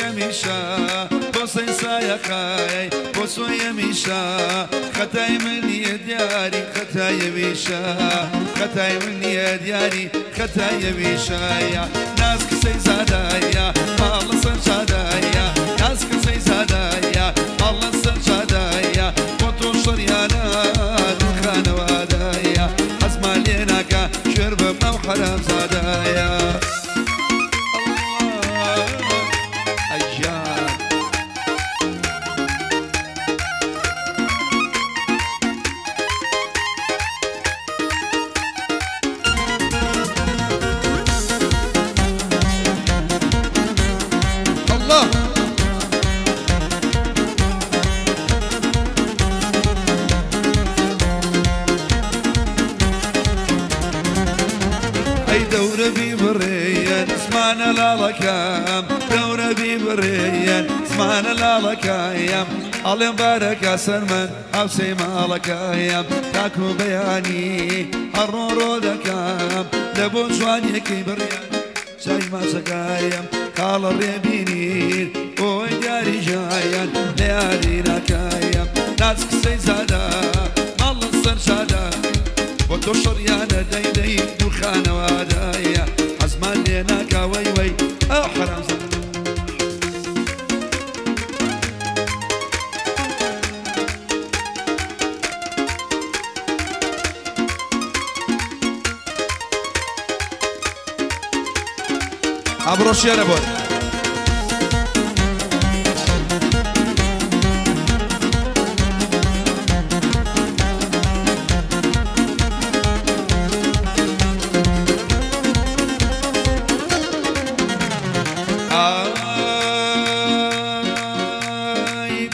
سۆیەمیشە بۆ سەی سایەقای بۆ سۆیەمیشە خەتای من نییە دیاری خەتایەمیشە خەتای من نییە دیاری خەتایەمیشەیە ناز کسەی زادایە ماڵ لەسەر جادایە ناز کسەی زادایە ماڵ لەسەر جادایە بۆ تۆ شەریانە دووخانەوادایە حەزمان لێ ناکا کوێر بم ئەو حەرامزادایە. زمانە لاڵەکەم دەورە بیبڕێیەن زمانە لاڵەکەیم ئەڵێم بارەکە سەر من هاوسەی ماڵەکەیم تاکو بەیانی هەڕۆ ڕۆ دەکەم لە بۆ جوانیەکەی بڕیان چای ماچەکەیم خاڵە ڕێبینین ئۆی دیاری ژایان لە یاری ناکەیم ناز قسەی زادە ماڵ لەسەر جادە بۆ تۆ شەڕیانە دەیدەی دووخانەوادایە حەزمان لێ ناکا وەی وەی ئەو حەرامزادە. ئەبڕۆ شێرە بۆت.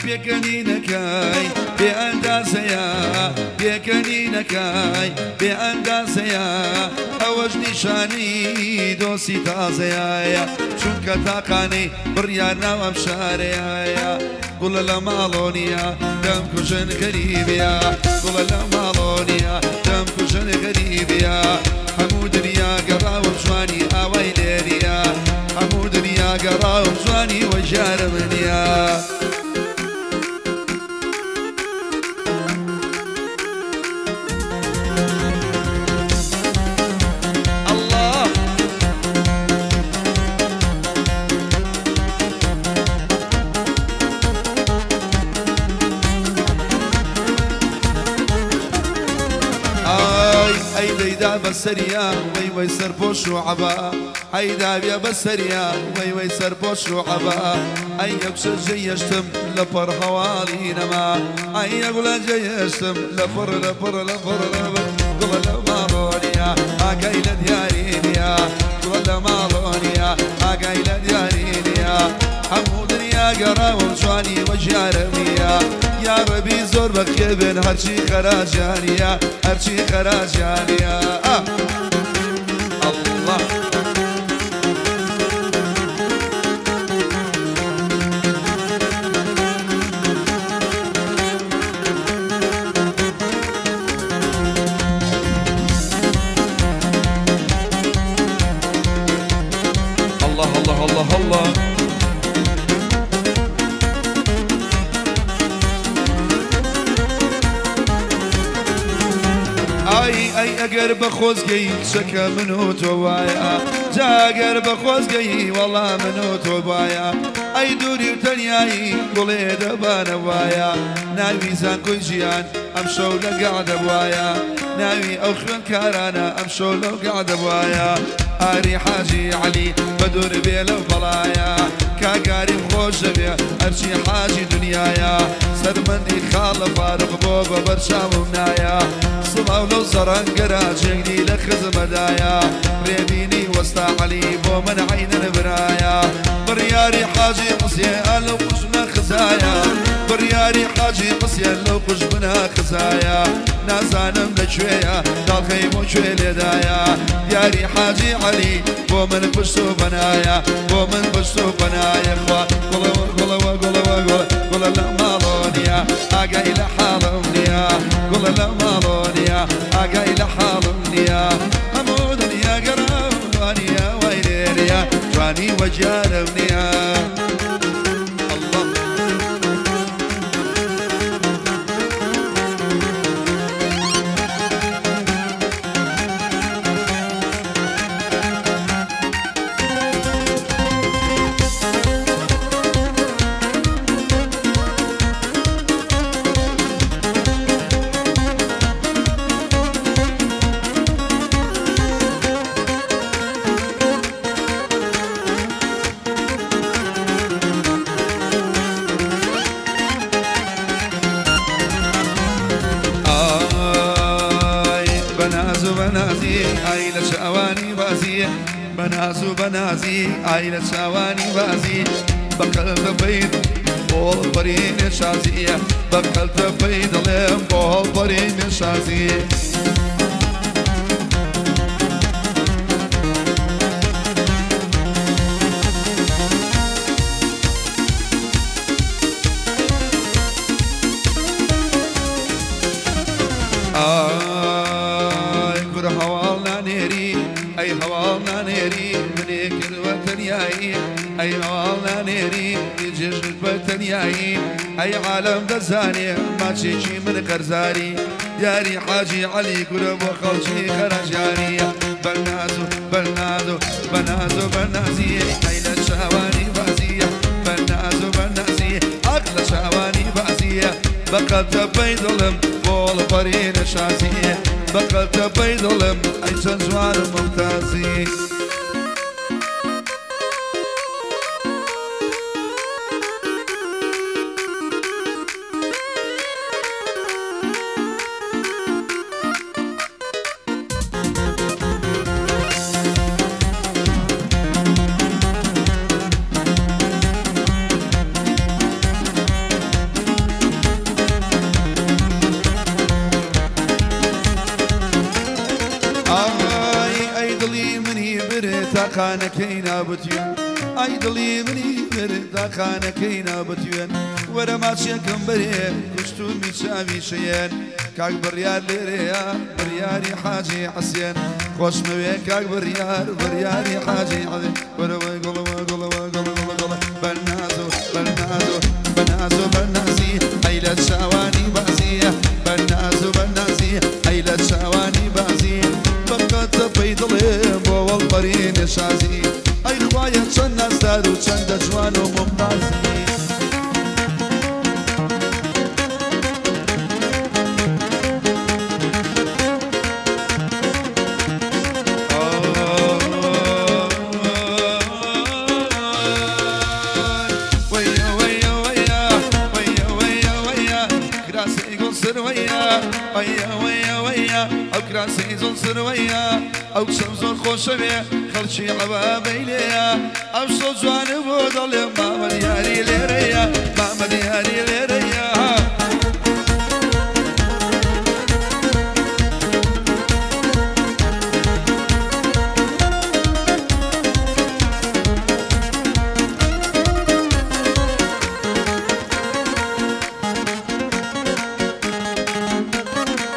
پێکەنینەکەی بێ ئەندازەیە پێکەنینەکەی بێ ئەندازەیە ئەوەش نیشانی دۆستی تازەیە چونکە تاقانەی بڕیار ناو ئەم شارەیە گوڵە لە ماڵۆنیە دەم کوژن غەریبیە گوڵە لە ماڵۆنیە دەم کوژن غەریبیە هەموو دنیا گەڕاوم جوانی ئاوای لێریە هەموو دنیا گەڕاوم جوانی وەژارە منیە. بەسەریا وەی وەی سەرپۆش و عەبا ئەی داویە بەسەریا وەی وەی سەرپۆش و عەبا ئەی یەکسە جێیەشتم لەپڕ هەواڵی نەما ئەی یەگوڵە جێیەشتم لەپڕ لەپڕ لەپڕ لەپڕ گوڵە لە ماڵۆنیە ئاگای لە دیاری نییە گوڵە لە ماڵۆنیە ئاگای لە دیاری نییە هەموو دنیا گەڕاوم جوانی وەژیارم نییە یا ڕەبی زۆر بەخێر بێن هەرچی خەراجیانیە هەرچی خەراجیانیە. الله الله الله الله الله. ئەی ئەگەر بە خۆزگەی کچەکە من و تۆ وایە جا ئەگەر بە خۆزگەی وەڵا من و تۆ وایە ئەی دووری و تەنیایی گوڵێ دەبانە وایە ناوی زانکۆی ژیان ئەم شەو لە گەعدە وایە ناوی ئەو خوێندکارانە ئەم شەو لەو گەعدە وایە ئاری حاجی عەلی بە دوور بێ لەو بەڵایە کاکاریم خۆش دەبێ هەرچی حاجی دنیایە سەرمەندی خاڵە فارغ بۆ بە بەرچاوم نایە سڵاو لەو زەڕەنگەرا جێگری لە خزمەدایە ڕێبینی وەستا عەلی بۆ من عەینن برایە بڕیاری حاجی قسێ لەو قوژمە خزایە بڕیاری حاجی قسێ لەو قوژمنە خزایە نازانم لەکوێیە داڵخەی بۆ کوێ لێدایە دیاری حاجی عەلی بۆ من پشت و پەنایە بۆ من پشت و پەنایە خوا گوڵەوە گوڵەوە گوڵەوە گوڵە گوڵە لە ماڵۆنیە ئاگای لە حاڵم نییە گوڵە لە ماڵۆنیە ئاگای لە حاڵم نییە هەموو دنیا گەڕاوم جوانیە وای لێریە جوانی وەجارم نییە. بازی ئای لە چاوانی بازی بەناز و بەنازی ئای لە چاوانی بازی بەقەلتە پەی بۆ هەڵپەرینێ شازیە بەقەلتە پەی دڵێم بۆ هەڵپەرینێ شازی. ئای کورە هەواڵ نانێری ئەی هەواڵ نانێری منێ کردوە تەنیایی ئەی هەواڵ نانێری جێژت بە تەنیایی ئەی عالەم دەزانێ ماچێکی من قەرزاری دیاری حاجی عەلی کورە بۆ خەڵکی خەرەجاریە بەناز و بەناز و بەناز و بەنازی ئەی لە چاوانی بازیە بەناز و بەنازی ئەق لە چاوانی بازیە بەقەلتە پەی دڵم بۆ هەڵپەرینە شازیە بەقەلتە پەی دڵم ئەی چەند جوان و مومتازی. تاقانەکەی نابتوێن ئای دڵی منی بر تاقانەکەی نابتوێن وەرە ماچێکم بەرێ کوشتومی چاوی شەیەن کاک بڕیار لێرەیە بڕیاری حاجی حەسێن خۆشمەوێ کاک بڕیار بڕیاری حاجی حەسێن وەرەوە گوڵەوە گوڵەوە گوڵەوە گوڵە بەناز و بەناز و بەناز و بەنازی ئەی لە چاوانی بازیە بەناز و بەنازی ئەی لە چاوانی بازی بەقەتە پەی دڵێ بۆ هەڵپەرینێ شازی ئەی خوایە چەند نازدار و چەندە جوان و مومتازی. وەیە وەیە وەیە وەیە وەیە وەیە کراسی گوڵ سروەیە وەیە وەیە وەیە ئەو کراسی زۆر سروەیە ئەو کچەم زۆر خۆشەوێ خەڵکی عەبابەی لێیە ئەو شەو جوانە بۆ دەڵێ مامە دیاری لێرەیە مامە دیاری لێرەیە.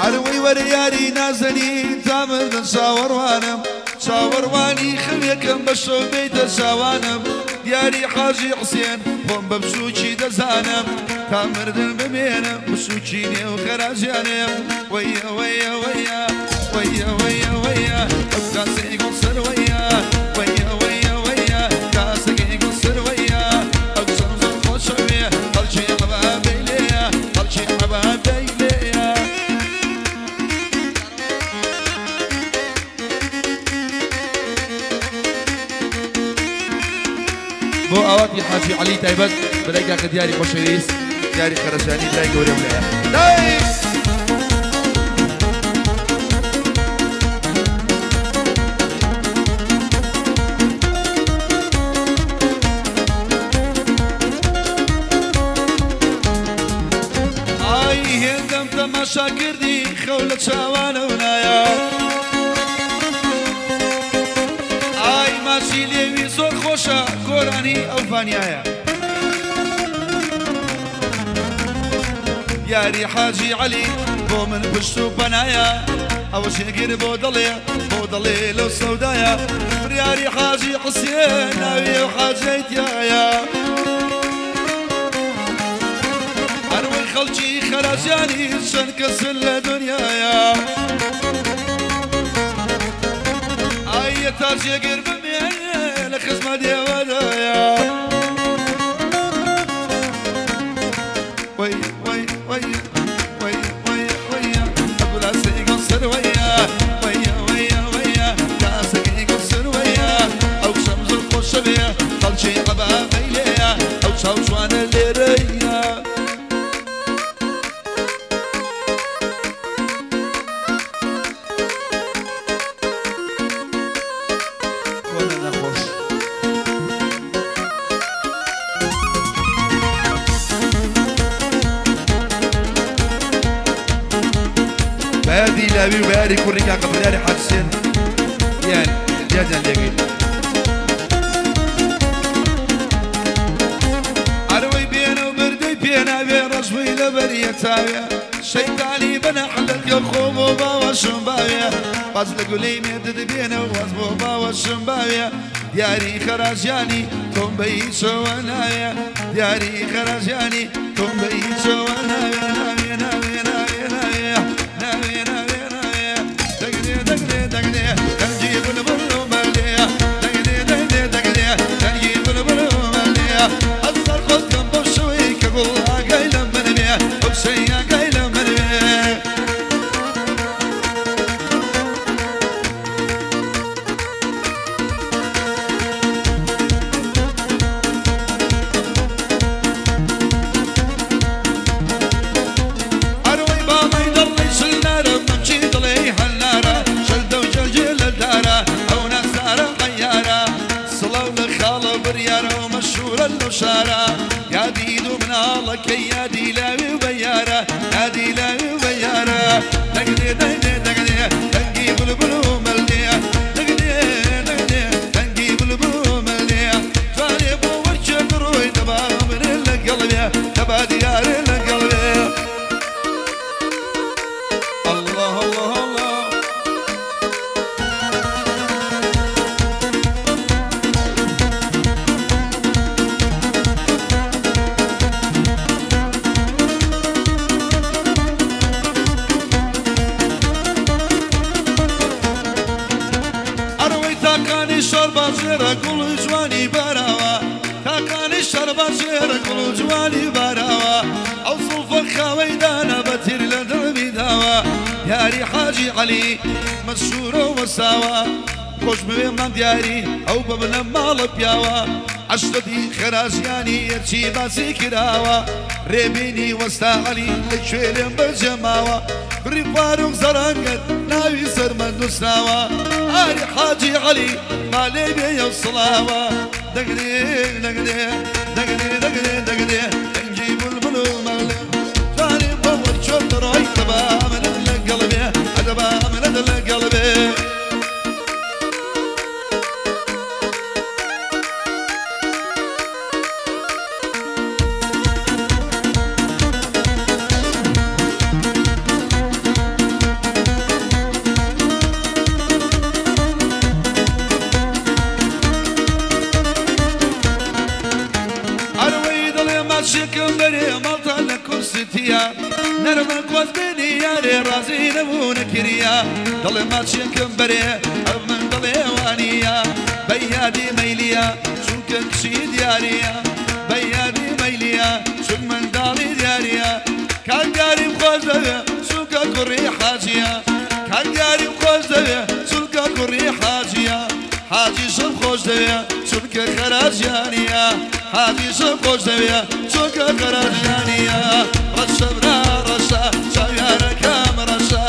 ئەروەی وەرە یاری نازەنی تا مردن چاوەڕوانم چاوەڕوانی خەوێکم بە شەو بێیتە چاوانم دیاری حاجی حوسێن خۆم بە بچووکی دەزانم تا مردن بمێنم بچووکی نێو خەراجیانم وەیە وەیە وەیە وەیە وەیە وەیە ئەو کاسەی گوڵ سەر وەیە وەیە وەیە وەیە کاسەکەی گوڵ سەر وەیە ئەو کچەم زۆر خۆشەوێ خەڵکی عەبابەی لێیە خەڵکی عەبابەی لێیە. بۆ ئاواتی حاجی عەلی تایبەت برای کاکە دیاری خۆشەویست دیاری خەرەجانی برای گەورەم لایە. ئای هێندەم تەماشا کردی خەو لە چاوانەوە نایە ئای ماچی لێوی زۆر خۆشە گۆرانی ئەو فانیایە یاری حاجی عەلی بۆ من پشت و پەنایە ئەوە شێگر بۆ دڵێ بۆ دڵێ لەو سەودایە بڕیاری حاجی حوسێن ناوی ئەو حاجەی تیایە هەروەی خەڵکی خەراجانی چەند کەسن لە دنیایە ئایە تا جێگر بمێنێ لە خزمەت ئێوەدایە وەی وەی وەی وەی وەی وەیە ئەگولاسەی گوڵ سەر وەیە وەیە وەیە وەیە کاسەکەی گوڵ سەر وەیە ئەو کچەم زۆر خۆشەوێ خەڵکی عەبابەی لێیە ئەو چاو جوانە لێرەیە. یادی لاوی و بەیاری کوڕی کاکە بڕیاری حاجی حسێن یان یادیان لێگەین. ئەرەوەی بێنە و بردەی پێناوێ ڕەشبووی لەبەریە چاوێ شەیتانی بەنەحلەکە خۆ بۆ باوەشم باوێ باز لە گولەی مێردت بێنە و واز بۆ باوەشم باوێ دیاری خەراجیانی تۆم بە هیچەوە ناوێ دیاری خەراجیانی تۆم بە هیچەوە ناوێ ناوێ ناوێ ناوێ ناوێ ناوێ ناوێ ناوێ دەگرێ دەگرێ دەگرێ دەنگی بولبول و مەلێ دەگرێ دەگرێ دەگرێ دەنگی بولبول و مەلێ ئەزار خۆتکەم بەو شەوەی کە گوڵ ئاگای لە من بێ ئەو شەی ئاگای لە من بێ. یادی لاوی و بەیارە یادی لاوی و بەیارە دەگرێ دەگرێ دەگرێ دەنگی بولبول و مەلێ دەگرێ دەگرێ دەنگی بولبول و مەلێ جارێ بۆ وەرچێ بڕۆی دەبا منێ لەگەڵ بێ دەبا دیارێ لەگەڵ بێ. الله الله الله شەرباژێرە گوڵ و جوانی باراوە تاکانی شەرباژێرە گوڵ و جوانی باراوە ئەو زوڵفە خاوەی دانا بە تیر لە دڵمی داوە یاری حاجی عەلی مەشهورە و وەساوە خۆش بوێ مام دیاری ئەو بە بنە ماڵە پیاوە عەشرەتی خەراجیانی یەرچی باسی کراوە ڕێبینی وەستا عەلی لەکوێ لێم بەجێماوە بڕی فاروق زەرەنگەت ناوی سەرمەند نووسراوە ئاری حاجی عەلی مالێ بێیە و سڵاوە دەگرێ دەگرێ دەگرێ دەگرێ دەگرێ دەنگی بولبول و مەلێ جارێ بۆ وەرچۆ دەڕۆی دەبا منت لەگەڵ بێ ئەدەبا منت لەگەڵ بێ. شکم بەرێ ماڵتان لە کورستیە نەرمە خۆز بێنی یارێ ڕازی نەبوو نەکردیا دەڵێ ماچێکم بەرێ ئەو من دەڵێ وانییە بەیادی مەیلیە چونکە کچی دیاریە بەیادی مەیلیە چون منداڵی دیاریە کاک دیاریم خۆش دەوێ چونکە کوڕی حاجیە کاک دیاریم خۆش دەوێ چونکە کوڕی حاجیە حاجیشم خۆش دەوێ چونکە خەراجیانیە حاجیشم خۆش دەوێ چونکە خەراجیانیە ڕەشە برا ڕەشە چاویانەکەم ڕەشە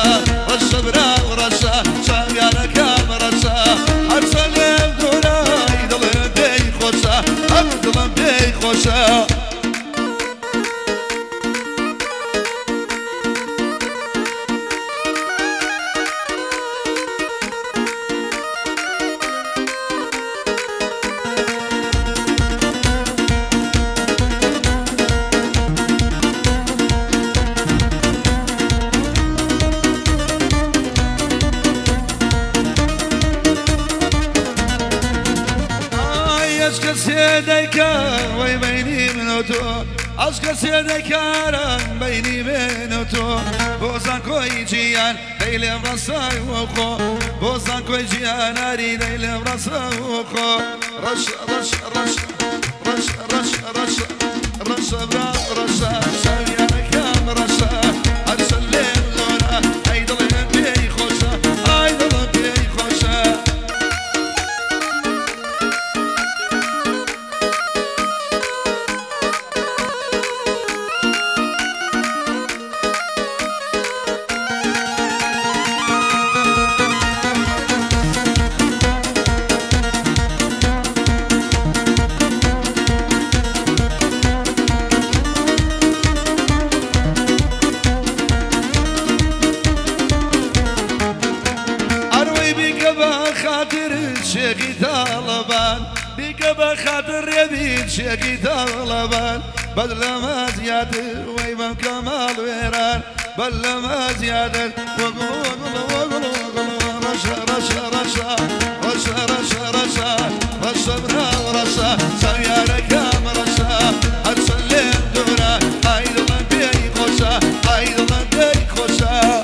ڕەشە برا ڕەشە چاویانەکەم ڕەشە هەرچە لێم دوورای دڵم پێی خۆشە ئەم دڵم پێی خۆشە. دەیکە وەی بەینی من و تۆ ئەش کەسێ دەیکارم بەینی من و تۆ بۆ زانکۆی جیان دەی لێم ڕەسای وەخۆ بۆ زانکۆی جیاناری دەی لێم ڕەسای وەخۆ ڕەش ڕەش ڕەش ڕەش ڕەش ڕەش ڕەشە برا ڕەشە چاویانەکەم ڕەشە هەرچە لێم زۆرە ئەی دڵم پێی خۆشە ئای دڵم پێی خۆشە. بخاطر ربي شيكي طلبان بدل ما زيادة ويبان كمال ويران بل ما زيادة وقل وقل وقل وقل رشا رشا رشا رشا رشا رشا رشا برا رشا سيارة كام رشا أتسلم دورا أيضا بي خوشا أيضا بي خوشا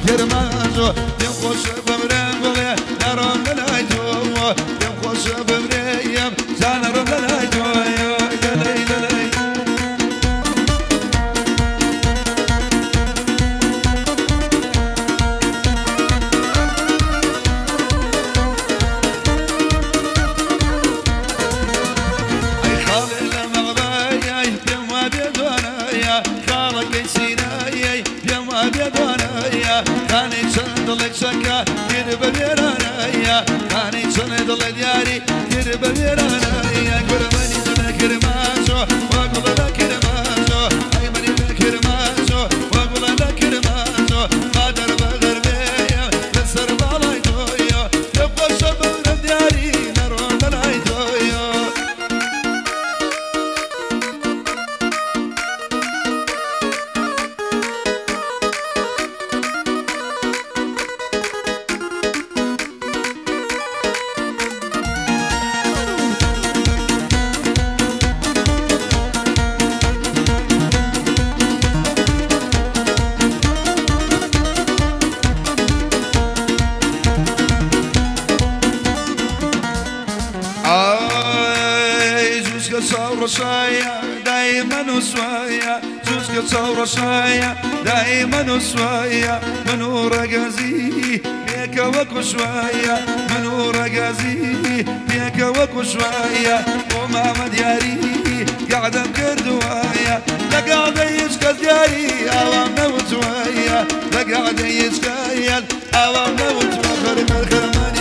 كرمانجو يم خوش بمرم قولي نرم للايتو يم خوش بمريم زانرم للايتو للي للي أي خالي لمغبايا يم وابيدونا خالك سيناي يم وابيدونا خاني چند شكا كرب بيرانا خاني چند دياري كرب بيرانا كرماني جنا كرمانجو وقول لا كرمانجو اي مني كرمانجو وقول لا كرمانجو قادر بغربيه بسر بالايتويا يبقى شبر دياري نروح لايتويا دايما وسوايا جوزك تصور شايا دايما وسوايا منور قازي بيك وكو شوية منور قازي بيك وكو شوية وما دياري قاعدة بكردوايا لا قاعدة يشكى دياري أوامنا وتوايا لا قاعدة يشكى أوامنا وتوايا خرم الخرماني.